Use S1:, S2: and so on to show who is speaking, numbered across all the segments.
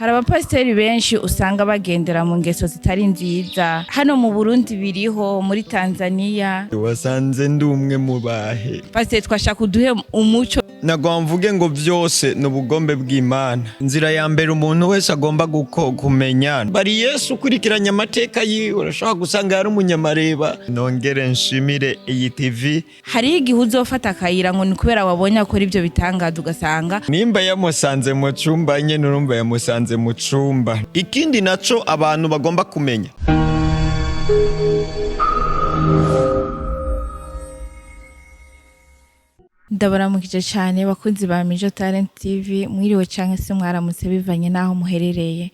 S1: Hari abapasiteri benshi usanga bagendera mu ngeso zitari nziza. Hano mu Burundi biriho, muri Tanzania.
S2: Wasanze ndi umwe mu bahe.
S1: Pasiteri, twashaka uduhe umuco.
S2: Nagomba mvuge ngo byose ni ubugombe bw'Imana. Inzira ya mbere umuntu wese agomba kumenya bari Yesu, ukurikiranye amateka yiwe urashobora gusanga yari umunyamareba. Nongere nshimire iyi TV.
S1: Hariho igihe uzofata akayira ngo ni kubera wabonye akora ibyo bitangaza, ugasanga
S2: nimba yamusanze mu cumba nyene, urumva yamusanze mu cumba. Ikindi naco abantu bagomba kumenya,
S1: Ndabaramukije cyane bakunzi ba Mijo Talent TV, mwiriwe canke se mwaramutse bivanye n'aho muherereye.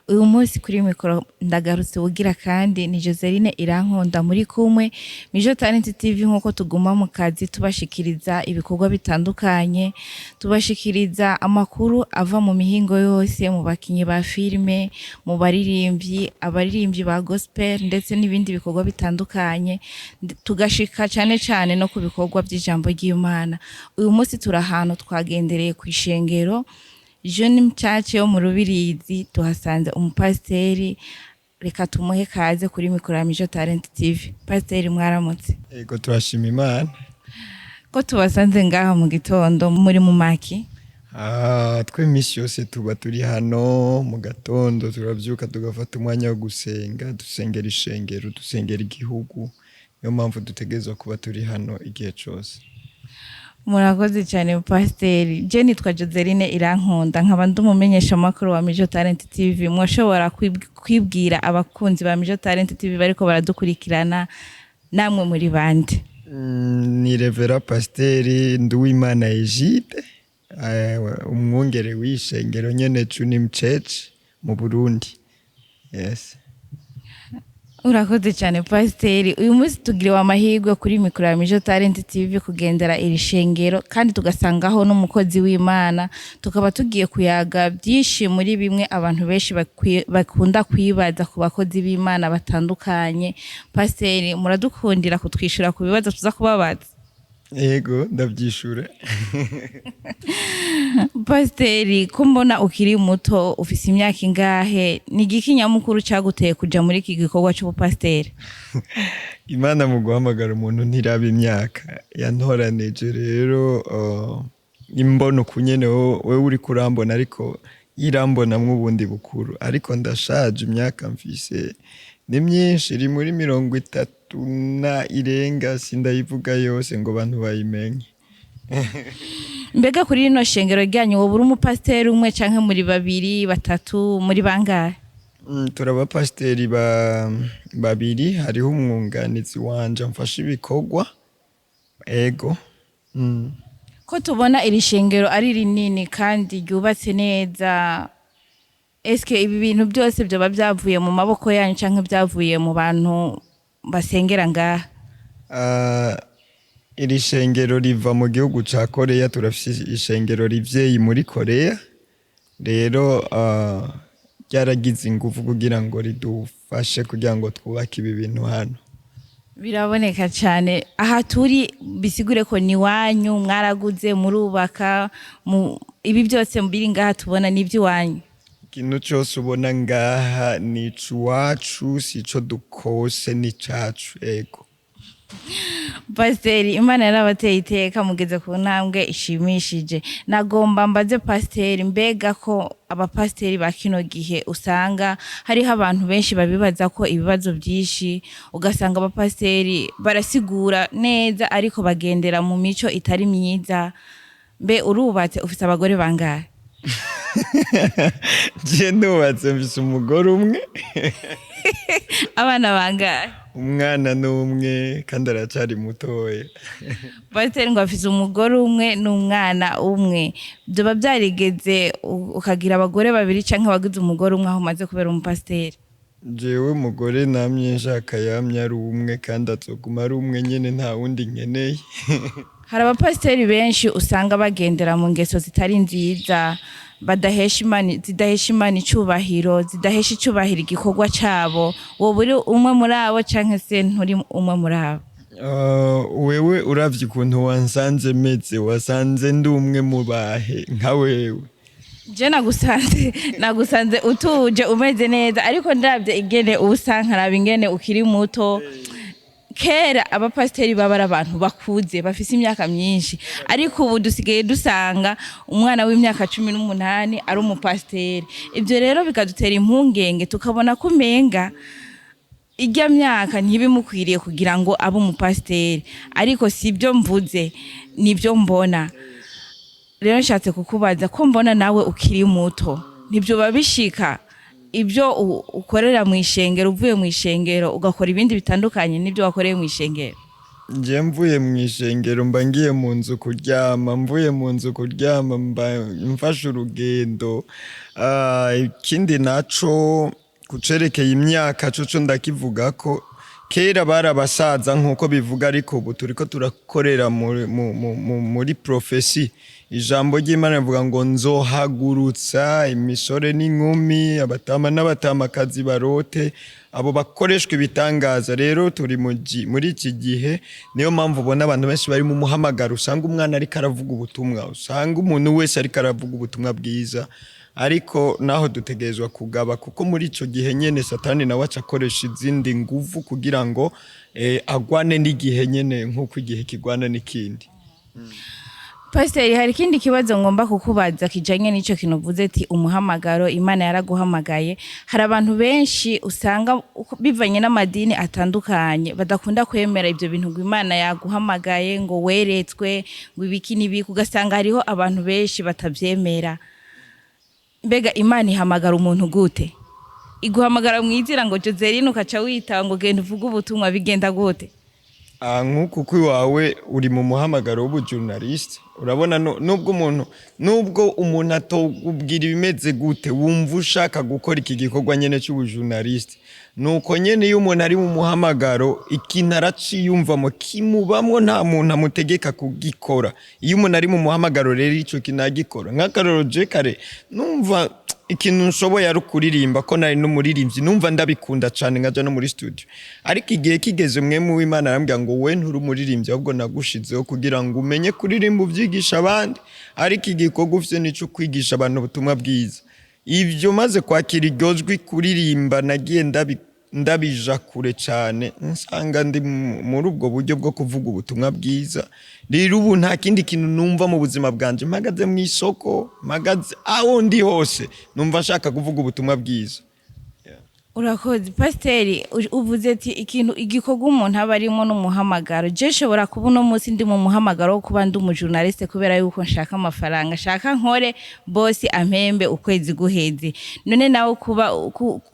S1: Uyu munsi kuri mikoro ndagarutse ubugira kandi ni Joseline Irankunda muri kumwe. Mijo Talent TV, nk'uko tuguma mu kazi tubashikiriza ibikorwa bitandukanye, tubashikiriza amakuru ava mu mihingo yose, mu bakinyi ba filime, mu baririmbyi, abaririmbyi ba gospel ndetse n'ibindi bikorwa bitandukanye, tugashika cyane cyane no ku bikorwa by'ijambo ry'Imana. Uyu munsi turi ahantu twagendereye ku ishengero Jeune Church yo mu Rubirizi, tuhasanze umupasiteri. Reka tumuhe kaze kuri mikoro ya Mijo Talent TV. Pasiteri, mwaramutse?
S2: Yego, turashima Imana.
S1: Ko tubasanze ngaha mu gitondo, muri mu maki?
S2: Ah, twe iminsi yose tuba turi hano mu gatondo, turabyuka tugafata umwanya wo gusenga, dusengera ishengero, dusengera igihugu. Niyo mpamvu dutegerezwa kuba turi hano igihe cose.
S1: Murakoze cyane, pasiteri. Je nitwa Joseline Irankunda, nkaba ndi umumenyeshamakuru wa Mijo Talent TV. Mwashobora kwibwira abakunzi ba Mijo Talent TV bariko baradukurikirana, namwe muri bande?
S2: Ni Revera Pasiteri Nduwimana Egide, umwungere w'ishengero nyene Junim Church mu Burundi. Yes.
S1: Urakoze cyane, pasiteri. Uyu munsi tugiriwe amahirwe kuri mikoro ya Mijo Talent TV kugendera iri shengero kandi tugasangaho n'umukozi w'Imana, tukaba tugiye kuyaga byinshi muri bimwe abantu benshi bakunda kwibaza ku bakozi b'Imana batandukanye. Pasiteri, muradukundira kutwishyura ku bibazo tuza kubabaza?
S2: Yego, ndavyishura.
S1: Pasiteri, ko mbona ukiri muto, ufise imyaka ingahe? Ni igiki nyamukuru cyaguteye kuja muri iki gikorwa c'ubupasiteri?
S2: Imana mu guhamagara umuntu ntiraba imyaka. Yantoranije rero imbona uku nyene wewe uriko urambona, ariko irambonamwo ubundi bukuru. Ariko ndashaje, imyaka mfise ni myinshi, iri muri 30 na irenga, sindayivuga yose ngo abantu bayimenye.
S1: Mbega kuri rino shengero ryanyu wowe uri umupasiteri umwe canke muri babiri, batatu, muri bangahe?
S2: Turi abapasiteri babiri, hariho umwunganizi wanje amfasha ibikorwa. Ego.
S1: Ko tubona iri shengero ari rinini kandi ryubatse neza, eske ibi bintu byose byoba byavuye mu maboko yanyu canke byavuye mu bantu basengera ngaha?
S2: Ah, iri shengero riva mu gihugu ca Korea. Turafise ishengero rivyeyi muri Korea. Rero ryaragize ingufu kugira ngo ridufashe kugira ngo twubake ibi bintu hano.
S1: Biraboneka cyane aha turi, bisigure ko ni wanyu, mwaraguze murubaka, ibi byose biri ngaha tubona ni iby'iwanyu?
S2: Ikintu cose ubona ngaha ni iwacu, si ico dukose, ni icacu. Ego.
S1: Pasiteri, Imana yarabateye iteka, mugeze ku ntambwe ishimishije. Nagomba mbaze pasiteri, mbega ko abapasiteri ba kino gihe usanga hariho abantu benshi babibaza ko ibibazo byinshi, ugasanga abapasiteri barasigura neza ariko bagendera mu mico itari myiza, mbe urubatse, ufite abagore bangahe?
S2: Je ndubatse, mfise umugore umwe.
S1: Abana bangahe?
S2: Umwana n'umwe kandi aracari mutoya.
S1: Pasiteri ngo afise umugore umwe n'umwana umwe. Byoba byarigeze ukagira abagore babiri canke wagize umugore umwe aho umaze kubera umupasiteri?
S2: Jewe umugore namye nshaka yamye ari umwe, kandi azoguma ari umwe nyene, nta wundi nkeneye.
S1: Hari abapasiteri benshi usanga bagendera mu ngeso zitari nziza, badahesha Imana, zidahesha Imana icubahiro, zidahesha icubahiro igikorwa cabo. Wowe uri umwe muri abo canke se nturi umwe muri abo?
S2: Wewe uravye ukuntu wansanze meze, wasanze ndi umwe mu bahe nka wewe?
S1: Je nagusanze utuje, umeze neza, ariko ndabye ingene usa, nkaraba ingene ukiri muto. Kera abapasiteri baba ari abantu bakuze, bafise imyaka myinshi, ariko ubu dusigaye dusanga umwana w'imyaka 18 ari umupasiteri. Ibyo rero bikadutera impungenge, tukabona ko umenga irya myaka ntibimukwiriye kugira ngo abe umupasiteri. Ariko si ibyo mvuze, nibyo mbona. Rero nshatse kukubaza, ko mbona nawe ukiri muto, nibyo bishika ibyo ukorera mu ishengero, uvuye mu ishengero ugakora ibindi bitandukanye n'ibyo wakoreye mu ishengero?
S2: Nje mvuye mu ishengero mba ngiye mu nzu kuryama. Mvuye mu nzu kuryama mba mfashe urugendo. Ikindi naco kucerekeye imyaka, coco ndakivuga ko kera bari abasaza nk'uko bivuga, ariko ubu turiko turakorera muri prophétie. Ijambo ry'Imana rivuga ngo nzohagurutsa imisore n'inkumi, abatama n'abatamakazi barote, abo bakoreshwa ibitangaza. Rero turi muri iki gihe, niyo mpamvu ubona abantu benshi bari mu muhamagaro. Usanga umwana ariko aravuga ubutumwa, usanga umuntu wese ariko aravuga ubutumwa bwiza, ariko naho dutegerezwa kugaba, kuko muri ico gihe nyene Satani nawe aca akoresha izindi nguvu kugira ngo agwane n'igihe nyene, nk'uko igihe kigwana n'ikindi.
S1: Pasiteri, hari ikindi kibazo ngomba kukubaza kijanye n'ico kintu uvuze ati umuhamagaro, Imana yaraguhamagaye. Hari abantu benshi usanga bivanye n'amadini atandukanye badakunda kwemera ibyo bintu, ngo Imana yaguhamagaye, ngo weretswe, ngo ibiki n'ibiki, ugasanga hariho abantu benshi batavyemera. Mbega Imana ihamagara umuntu gute? Iguhamagara mu izina ngo Joseline, ukaca witaba ngo genda uvuge ubutumwa? Bigenda gute?
S2: Nk'uku kw'iwawe uri mu muhamagaro w'ubujournaliste, urabona nubwo umuntu atokubwira ibimeze gute, wumva ushaka gukora iki gikorwa nyene c'ubujournaliste. Nuko nyene iyo umuntu ari mu muhamagaro, ikintu araciyumvamo, kimubamwo, nta muntu amutegeka kugikora. Iyo umuntu ari mu muhamagaro rero, ico kintu agikora. Nk'akarorero, je kare numva ikintu nshoboye ari ukuririmba, ko nari n'umuririmbyi, numva ndabikunda cane, nkaja no muri studio. Ariko igihe kigeze, Mpwemu w'Imana arambwira ngo we nturi umuririmbyi, ahubwo nagushizeho kugira ngo umenye kuririmba uvyigisha abandi, ariko igikorwa ufise nico kwigisha abantu ubutumwa bwiza. Ibyo maze kwakira iryo jwi kuririmba, nagiye ndabija kure cane, nsanga ndi muri ubwo buryo bwo kuvuga ubutumwa bwiza. Rero ubu nta kindi kintu numva mu buzima bwanje. Mpagaze mu isoko, mpagaze aho ndi hose, numva nshaka kuvuga ubutumwa bwiza.
S1: Urakoze, pasiteri. Uvuze ati ikintu, igikorwa umuntu aba arimo n'umuhamagaro. Je nshobora kuba uno munsi ndi mu muhamagaro wo kuba ndi umujournaliste kubera yuko nshaka amafaranga, nshaka nkore, boss ampembe ukwezi guheze. None nawe kuba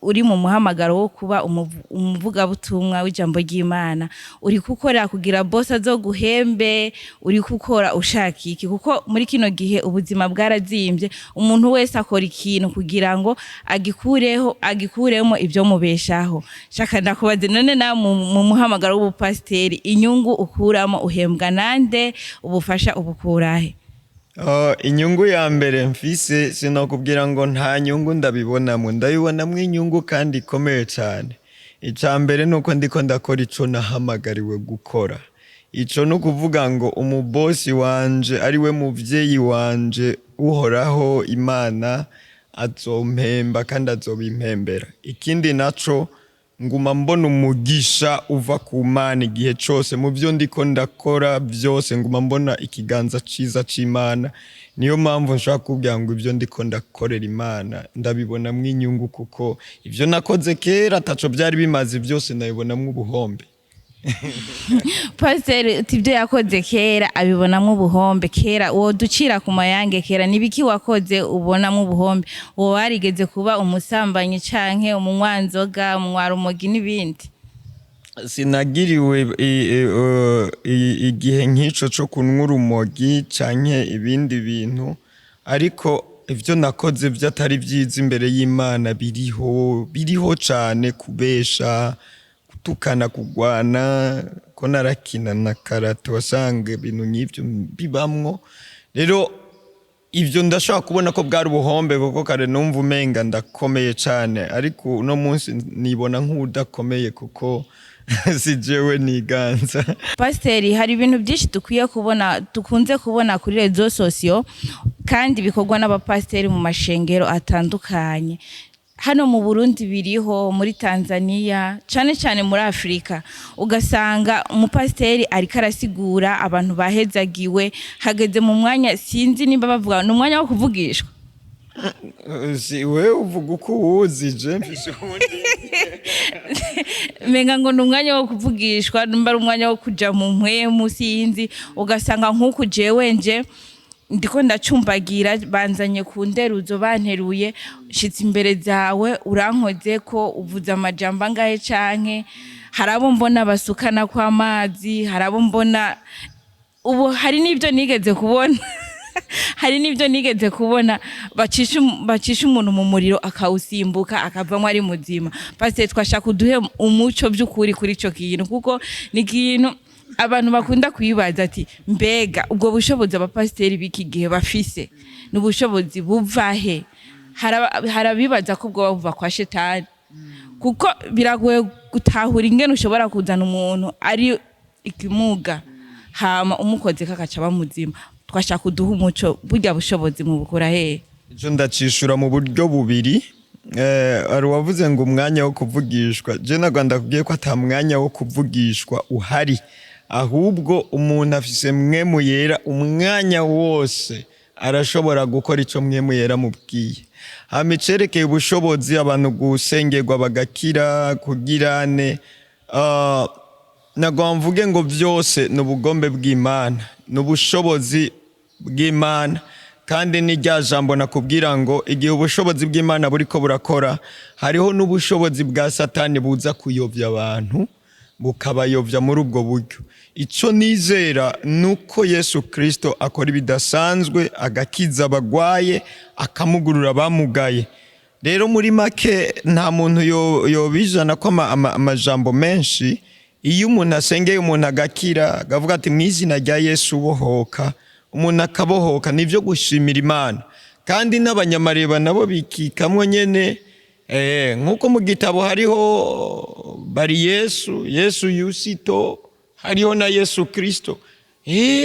S1: uri mu muhamagaro wo kuba umuvugabutumwa w'ijambo ry'Imana, uri gukora kugira boss azoguhembe? Uri gukora ushaka iki? Kuko muri kino gihe ubuzima bwarazimbye, umuntu wese akora ikintu kugira ngo agikureho, agikuremo ibyo mubeshaho. Shaka ndakubaze, none nawe mu muhamagaro w'ubupasiteri, inyungu ukuramo, uhembwa nande? Ubufasha ubukurahe?
S2: Inyungu ya mbere mfise, sinakubwira ngo nta nyungu ndabibonamo. Ndabibonamo inyungu kandi ikomeye cyane. Icya mbere ni uko ndiko ndakora ico nahamagariwe gukora. Ico ni ukuvuga ngo umubosi wanje, ari we muvyeyi wanje, Uhoraho Imana, azompemba kandi azobimpembera. Ikindi naco, nguma mbona umugisha uva ku Mana igihe cose. Mu byo ndiko ndakora byose, nguma mbona ikiganza ciza c'Imana. Niyo mpamvu nshobora kubwira ngo ibyo ndiko ndakorera Imana ndabibonamwo inyungu, kuko ibyo nakoze kera ataco byari bimaze, byose ndabibonamwo ubuhombe.
S1: Pasiteri, uti ibyo yakoze kera abibonamo ubuhombe. Kera uwo ducira ku mayange, kera nibiki wakoze ubonamo ubuhombe? Uwo warigeze kuba umusambanyi canke umunywanzoga, umunywarumogi n'ibindi?
S2: Sinagiriwe igihe nk'ico co kunywa urumogi canke ibindi bintu, ariko ivyo nakoze vyatari vyiza imbere y'Imana biriho, biriho cane: kubesha, gutukana, kugwana, ko narakina na karate, wasanga ibintu nk'ivyo bibamwo. Rero ivyo ndashobora kubona ko bwari ubuhombe, kuko kare numva umenga ndakomeye cane, ariko uno munsi nibona nk'udakomeye kuko Si jewe niganza.
S1: Pasiteri, hari ibintu byinshi dukwiye kubona, dukunze kubona kuri réseaux sociaux kandi bikorwa n'abapasiteri mu mashengero atandukanye. Hano mu Burundi biriho, muri Tanzania, cyane cyane muri Afurika, ugasanga umupasiteri ariko arasigura, abantu bahezagiwe, hageze mu mwanya, sinzi nimba bavuga ni umwanya wo kuvugishwa.
S2: Si wewe uvuga uko uwuzi, je mfise uwundi.
S1: Menga ngo ni umwanya wo kuvugishwa, nimba ari umwanya wo kuja mu mpwemu, sinzi. Ugasanga nk'uku jewe nje ndiko ndacumbagira, banzanye ku nderuzo, banteruye, shitse imbere zawe, urankoze ko, uvuze amajambo angahe, canke hari abo mbona basukana kw'amazi, hari abo mbona ubu, hari n'ibyo nigeze kubona bacisha umuntu mu muriro akawusimbuka akavamo ari muzima. Pasiteri, twashaka uduhe umuco by'ukuri kuri ico kintu, kuko ni ikintu abantu bakunda kwibaza ati: mbega ubwo bushobozi abapasiteri b'iki gihe bafise ni ubushobozi buva he? Hari abibaza ko bwoba buva kwa shetani, kuko biragoye gutahura ingene ushobora kuzana umuntu ari ikimuga hama umukoze kakaca aba muzima. Twashaka uduha umuco, burya bushobozi mu bukura hehe?
S2: Ico ndacishura mu buryo bubiri. Hari uwavuze ngo umwanya wo kuvugishwa. Je nagwa ndakubwiye ko ata mwanya wo kuvugishwa uhari, ahubwo umuntu afise Mpwemu Yera umwanya wose, arashobora gukora ico Mpwemu Yera amubwiye. Hama icerekeye ubushobozi, abantu gusengerwa bagakira kugirane, nagomba mvuge ngo byose ni ubugombe bw'Imana, ni ubushobozi bw'Imana. Kandi ni rya jambo nakubwira ngo igihe ubushobozi bw'Imana buriko burakora, hariho n'ubushobozi bwa Satani buza kuyobya abantu, bukabayobya muri ubwo buryo. Icyo nizera ni uko Yesu Kirisito akora ibidasanzwe, agakiza abagwaye, akamugurura abamugaye. Rero muri make nta muntu yobijana ko amajambo menshi. Iyo umuntu asengeye umuntu agakira, akavuga ati: "Mu izina rya Yesu ubohoka", umuntu akabohoka, nibyo gushimira Imana. Kandi n'abanyamareba nabo bikikamwo nyene, nk'uko mu gitabo hariho bari Yesu, Yesu Yusito, hariho na Yesu Kristo.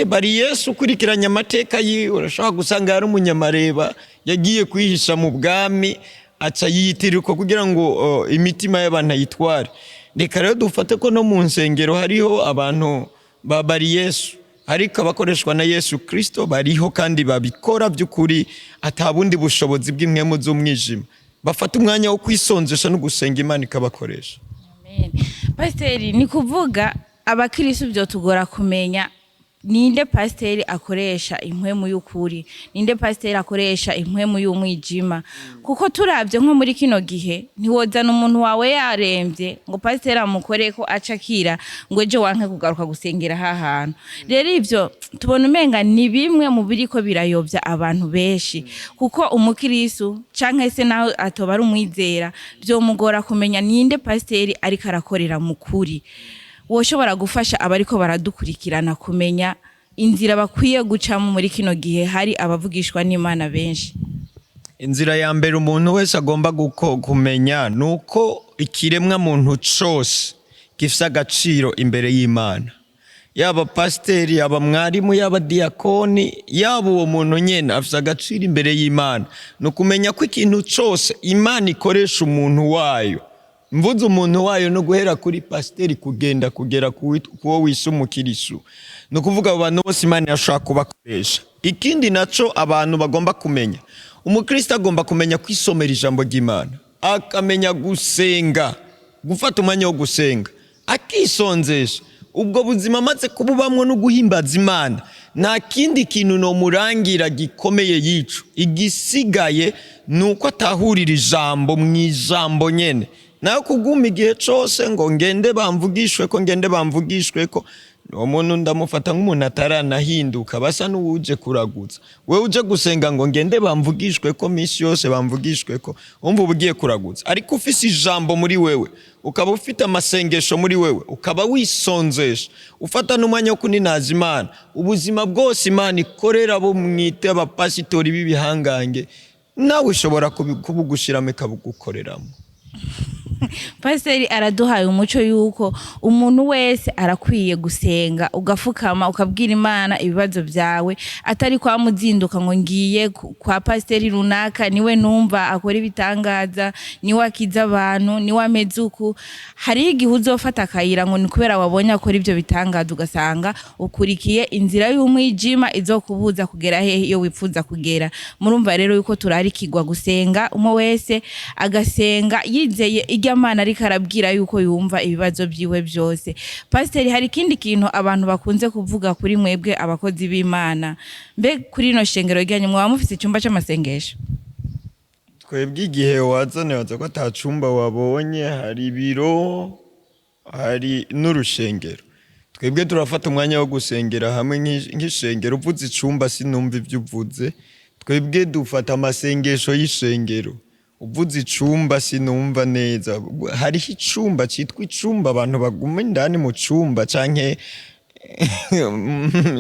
S2: Bari Yesu ukurikiranye amateka yiwe, urashobora gusanga yari umunyamareba yagiye kwihisha mu bwami, aca yiyitirira uko kugira ngo imitima y'abantu ayitware. Reka rero dufate ko no mu nsengero hariho abantu ba bari Yesu, ariko abakoreshwa na Yesu Kristo bariho kandi babikora by'ukuri, ata bundi bushobozi bw'impwemu z'umwijima. Bafata umwanya wo kwisonzesha no gusenga, Imana ikabakoresha.
S1: Amen. Pasiteri, ni kuvuga abakirisu byotugora kumenya ninde pasiteri akoresha impwemu y'ukuri, ninde pasiteri akoresha impwemu y'umwijima, kuko turabye nko muri kino gihe ntiwozana umuntu wawe yarembye ngo pasiteri amukore ko aca akira, ngo ejo wanke kugaruka gusengera ha hantu. Rero ivyo tubona umenga ni bimwe mu biriko birayobya abantu benshi, kuko umukirisu canke se naho atoba ari umwizera vyomugora kumenya ninde pasiteri ariko arakorera mu kuri. Woshobora gufasha abariko baradukurikirana kumenya inzira bakwiye gucamo muri kino gihe hari abavugishwa n'Imana benshi?
S2: Inzira ya mbere umuntu wese agomba kumenya ni uko ikiremwa muntu cose gifise agaciro imbere y'Imana, yaba pasiteri, yaba mwarimu, yaba diyakoni, yaba uwo muntu nyene afise agaciro imbere y'Imana. Ni ukumenya ko ikintu cose Imana ikoresha umuntu wayo. Mvuze umuntu wayo, no guhera kuri pasiteri kugenda kugera kuwo wise umukirisu, ni ukuvuga abo bantu bose Imana yashobora kubakoresha. Ikindi naco abantu bagomba kumenya, umukristo agomba kumenya kwisomera ijambo ry'Imana, akamenya gusenga, gufata umwanya wo gusenga, akisonzesha. Ubwo buzima amaze kububamwo no guhimbaza Imana, nta kindi kintu nomurangira gikomeye yico. Igisigaye ni uko atahurira ijambo mu ijambo nyene. Nayo kuguma igihe cose ngo ngende bamvugishwe ko, ngende bamvugishwe ko, uwo muntu ndamufata nk'umuntu ataranahinduka, basa n'uwuje kuraguza. Wewe uje gusenga ngo ngende bamvugishwe ko misi yose bamvugishwe ko, wumva uba ugiye kuraguza. Ariko ufise ijambo muri wewe, ukaba ufite amasengesho muri wewe, ukaba wisonzesha, ufata n'umwanya wo kuninaza Imana ubuzima bwose, Imana ikorera abo mwite abapasitori b'ibihangange, nawe ushobora kubugushiramo ikabugukoreramo.
S1: Pasiteri araduhaye umuco yuko umuntu wese arakwiye gusenga, ugafukama, ukabwira Imana ibibazo byawe, atari kwa muzinduka ngo ngiye kwa pasiteri runaka, niwe numva akora ibitangaza, niwe akiza abantu, niwe ameze uku. Hariho igihe uzofata akayira ngo ni kubera wabonye akora ibyo bitangaza, ugasanga ukurikiye inzira y'umwijima izokubuza kugera hehe iyo wifuza kugera. Murumva rero yuko turarikirwa gusenga, umwe wese agasenga yizeye irya Mana ariko arabwira yuko yumva ibibazo byiwe byose. Pasiteri, hari ikindi kintu abantu bakunze kuvuga kuri mwebwe abakozi b'Imana. Mbe kuri ino shengero ryanyu mwaba mufise icyumba c'amasengesho?
S2: Twebwe igihe waza, nibaza ko ata cumba wabonye. Hari ibiro, hari n'urushengero. Twebwe turafata umwanya wo gusengera hamwe nk'ishengero. Uvuze icumba, sinumva ibyo uvuze. Twebwe dufata amasengesho y'ishengero. Uvuze icumba, sinumva neza. Hariho icumba citwa icumba, abantu baguma indani mu cumba, canke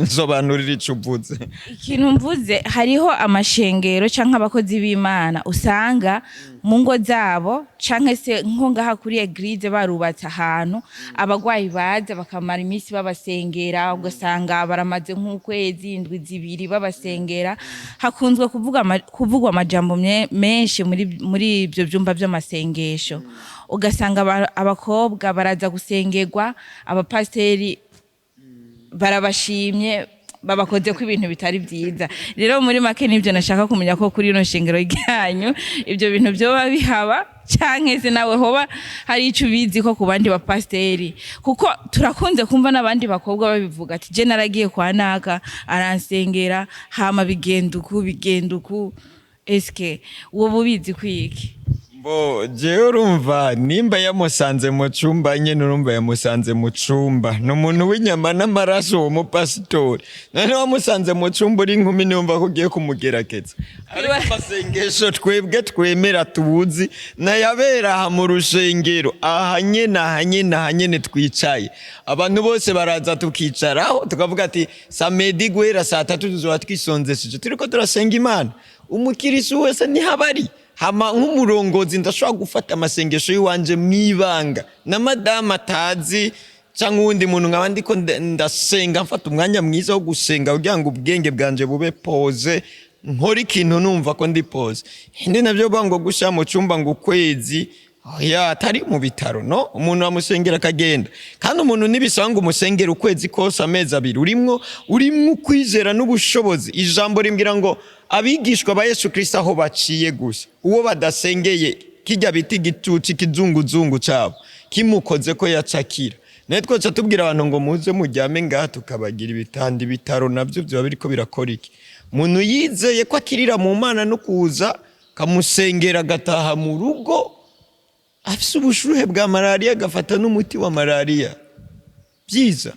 S2: nsobanurira ico uvuze.
S1: Ikintu mvuze, hariho amashengero canke abakozi b'Imana usanga mu ngo zabo canke se nko ngaha kuri église barubatse ahantu abagwayi baza bakamara iminsi babasengera, ugasanga baramaze nk'ukwezi, indwi 2 babasengera. Hakunzwe kuvugwa amajambo menshi muri ibyo byumba by'amasengesho, ugasanga abakobwa baraza gusengerwa, abapasiteri barabashimye, babakoze ko ibintu bitari byiza. Rero muri make nibyo nashaka kumenya, ko kuri ino shengero ryanyu ibyo bintu byoba bihaba, canke se nawe hoba hari ico ubizi ko ku bandi bapasiteri, kuko turakunze kumva n'abandi bakobwa babivuga ati: "Je naragiye kwa naka, aransengera, hama bigenda uku, bigenda uku." Eske wowe ubizi kwiki?
S2: Bo jewe urumva, nimba yamusanze mu cumba nyene, urumva yamusanze mu cumba, ni umuntu w'inyama n'amaraso uwo mupasitori. None wamusanze mu cumba uri inkumi, niwumva ko ugiye kumugerageza? Ariko amasengesho twebwe twemera, tuzi nayabera aha mu rushengero, aha nyene, aha nyene, aha nyene twicaye. Abantu bose baraza, tukicaraho, tukavuga ati samedi guhera saa 3 tuzoba twisonzesheje, turiko turasenga Imana. Umukirisu wese niho aba ari. Hama nk'umurongozi ndashobora gufata amasengesho y'iwanje mw'ibanga na madamu atazi canke uwundi muntu, nkaba ndiko ndasenga, mfata umwanya mwiza wo gusenga kugira ngo ubwenge bwanje bube posé, nkora ikintu numva ko ndi posé. Hindi navyo bavuga ngo gushyira mu cumba ngo ukwezi, oya, atari mu bitaro. No umuntu amusengera akagenda. Kandi umuntu ntibisaba ngo umusengere ukwezi kose, amezi 2, urimwo ukwizera n'ubushobozi. Ijambo rimbwira ngo abigishwa ba Yesu Kristo aho baciye gusa, uwo badasengeye, kijya bita igituci, ikizunguzungu cabo kimukoze ko yacakira. Nawe twoca tubwira abantu ngo muze mujyame ngaha, tukabagira ibitanda, ibitaro nabyo byaba biriko birakora iki? Umuntu yizeye ko akirira mu Mana no kuza kamusengera, agataha mu rugo afise ubushuhe bwa malariya, agafata n'umuti wa malariya, byiza.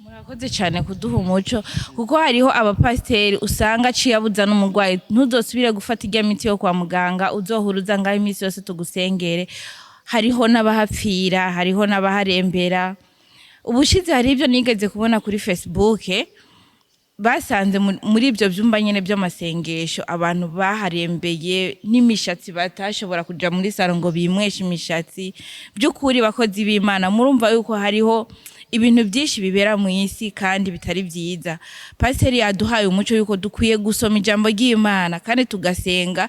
S1: Murakoze cyane kuduha umuco, kuko hariho abapasiteri usanga aciye abuza n'umurwayi: "Ntuzosubire gufata irya miti yo kwa muganga, uzohura uza ngaho iminsi yose tugusengere." Hariho n'abahapfira, hariho n'abaharembera. Ubushize hari ibyo nigeze kubona kuri Facebook, basanze muri ibyo byumba nyine by'amasengesho abantu baharembeye n'imishatsi, batashobora kuja muri salon ngo bimweshe imishatsi. By'ukuri bakozi b'Imana, murumva yuko hariho ibintu byinshi bibera mu isi kandi bitari byiza. Pasiteri yaduhaye umuco yuko dukwiye gusoma ijambo ry'Imana kandi tugasenga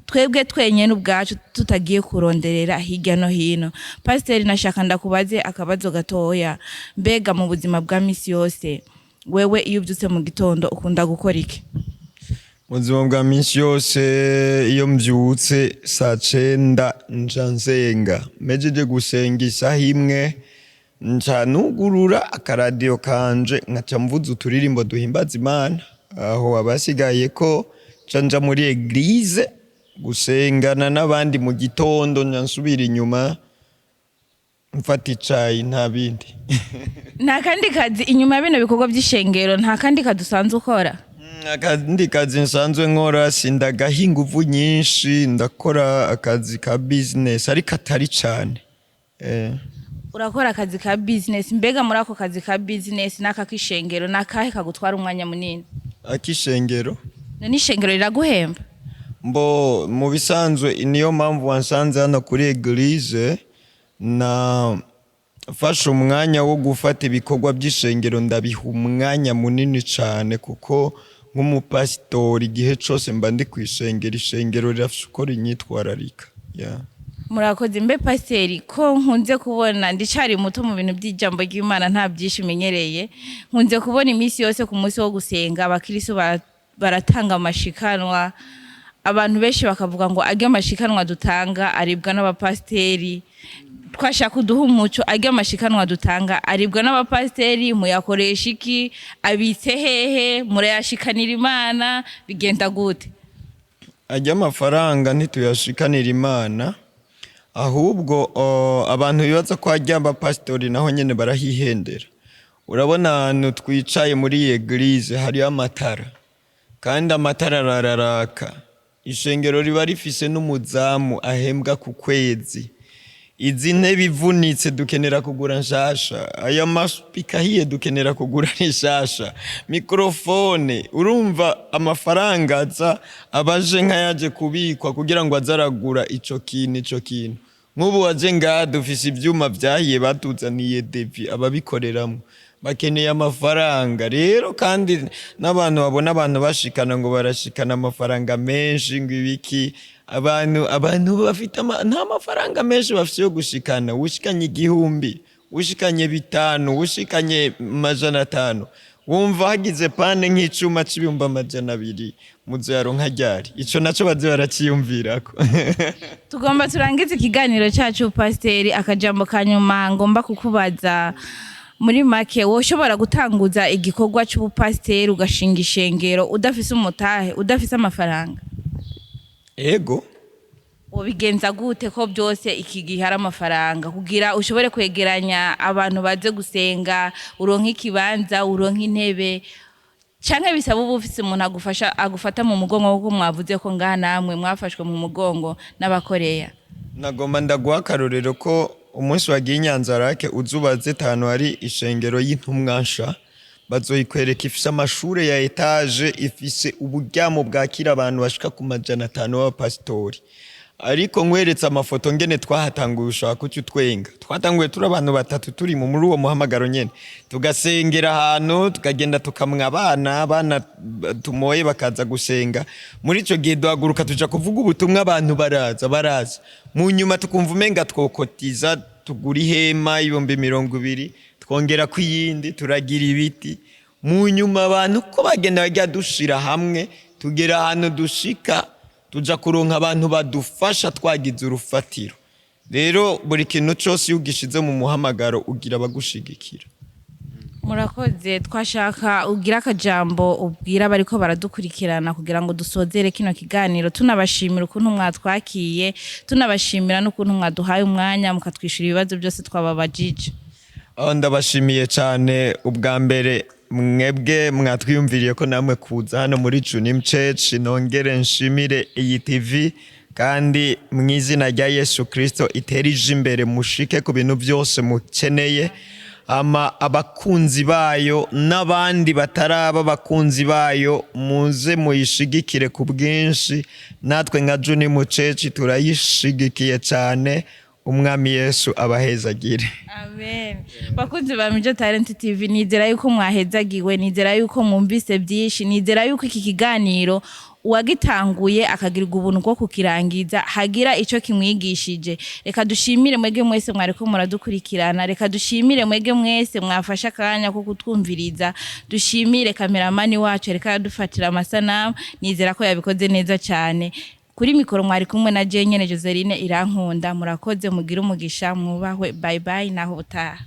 S1: twebwe twenyene ubwacu, tutagiye kuronderera hirya no hino. Pasiteri, nashaka ndakubaze akabazo gatoya. Mbega mu buzima bwa misi yose, wewe iyo ubyutse mu gitondo ukunda gukora iki?
S2: Mu buzima bwa minsi yose, iyo mbyutse saa 9 nca nsenga. Mejeje gusenga isaha 1, nca nugurura akaradiyo kanje, nkaca mvuza uturirimbo duhimbaza Imana. Aho abasigaye ko nca nja muri église gusengana n'abandi mu gitondo, nca nsubira inyuma mfata icayi, nta bindi.
S1: Nta kandi kazi inyuma ya bino bikorwa by'ishengero? Nta kandi kazi usanzwe ukora?
S2: Akandi kazi nsanzwe nkora, sindagaha inguvu nyinshi. Ndakora akazi ka business ariko atari cane.
S1: Urakora akazi ka business. Mbega muri ako kazi ka business n'aka k'ishengero, ni akahe kagutwara umwanya munini?
S2: Ak'ishengero.
S1: None ishengero riraguhemba?
S2: Mbo mu bisanzwe niyo mpamvu wansanze hano kuri église. Nafashe umwanya wo gufata ibikorwa by'ishengero, ndabiha umwanya munini cyane, kuko nk'umupasitori igihe cyose mba ndi ku ishengero. Ishengero rirafise uko rinyitwararika, yeah.
S1: Murakoze. Mbe pasiteri, ko nkunze kubona, ndicari muto mu bintu by'ijambo ry'Imana, nta byinshi menyereye, nkunze kubona iminsi yose ku munsi wo gusenga abakristo baratanga amashikanwa. Abantu benshi bakavuga ngo arya amashikanwa dutanga aribwa n'abapasiteri. Twashaka uduha umuco: arya amashikanwa dutanga aribwa n'abapasiteri? Muyakoresha iki? Abitse hehe? Murayashikanira Imana? Bigenda gute?
S2: Ajya amafaranga ntituyashikanira Imana, ahubwo abantu bibaza ko ajya abapasitori, naho nyene barahihendera. Urabona ahantu twicaye muri iyi église hariyo amatara, kandi amatara arararaka. Ishengero riba rifise n'umuzamu ahembwa ku kwezi. Izi ntebe ivunitse dukenera kugura nshasha, aya masipika ahiye dukenera kugura nshasha, microphone. Urumva amafaranga aza abaje nk'ayaje kubikwa kugira ngo aze aragura ico kintu. Ico kintu nk'ubu waje ngaha, dufise ivyuma vyahiye, batuzaniye devis, ababikoreramwo bakeneye amafaranga. Rero kandi n'abantu babona abantu bashikana ngo barashikana amafaranga menshi, ngo ibiki, abantu bafite nta mafaranga menshi bafite yo gushikana. Ushikanye 1000, ushikanye 5, ushikanye 500, wumva hagize panne nk'icuma c'200,000, muzoyaronka ryari? Ico naco baze baraciyumvirako.
S1: Tugomba turangize ikiganiro cyacu. Pasiteri, akajambo ka nyuma ngomba kukubaza muri make: woshobora gutanguza igikorwa cy'ubupasiteri, ugashinga ishengero, udafise umutahe, udafise amafaranga?
S2: Ego.
S1: Ubigenza gute, ko byose iki gihe ari amafaranga, kugira ushobore kwegeranya abantu baze gusenga, uronke ikibanza, uronke intebe, canke bisaba uba ufise umuntu agufasha, agufata mu mugongo, kuko mwavuze ko ngaha namwe mwafashwe mu mugongo n'abakoreya?
S2: Nagomba ndaguha akarorero ko umunsi wagiye i Nyanzarake, uzubaze ahantu hari ishengero y'intumwa nsha, bazoyikwereka. Ifise amashure ya étage, ifise uburyamo bwakira abantu bashika ku 500 b'abapasitori. Ariko nkweretse amafoto ngene twahatanguye, ushaka kuca utwenga. Twatanguye turi abantu batatu, turi muri uwo muhamagaro nyene, tugasengera ahantu, tukagenda tukamwa abana tumoye bakaza gusenga. Muri ico gihe duhaguruka tuja kuvuga ubutumwa, abantu baraza, baraza. Mu nyuma tukumva umenga twokotiza, tugura ihema 20,000, twongera ku iyindi, turagira ibiti. Mu nyuma abantu ko bagenda bajya dushira hamwe, tugera ahantu dushika, tuja kuronka abantu badufasha, twagize urufatiro. Rero buri kintu cose iyo ugishize mu muhamagaro, ugira abagushigikira.
S1: Murakoze. Twashaka ugira akajambo ubwira bariko baradukurikirana kugira ngo dusozere kino kiganiro, tunabashimira ukuntu mwatwakiye, tunabashimira n'ukuntu mwaduhaye umwanya mukatwishyura ibibazo byose twababajije.
S2: Aho ndabashimiye cyane ubwa mbere mwebwe mwatwiyumviriye ko namwe kuza hano muri Junim Church. Nongere nshimire iyi TV, kandi mu izina rya Yesu Kristo itere ije imbere, mushike ku bintu byose mukeneye. Ama abakunzi bayo n'abandi bataraba abakunzi bayo, muze muyishigikire ku bwinshi. Natwe nka Junim Church turayishigikiye cyane. Umwami Yesu abahezagire.
S1: Amen. Bakunzi ba Mijo Talent TV, nizera yuko mwahezagiwe, nizera yuko mwumvise byinshi, nizera yuko iki kiganiro uwagitanguye akagirirwa ubuntu bwo kukirangiza hagira ico kimwigishije. Reka dushimire mwege mwese mwariko muradukurikirana, reka dushimire mwege mwese mwafashe akanya ko kutwumviriza, dushimire cameraman wacu reka yadufatira amasanamu, nizera ko yabikoze neza cyane. Kuri mikoro mwari kumwe na Jenyene Joseline Irankunda. Murakoze, mugire umugisha, mwubahwe. Bye bye, naho ubutaha.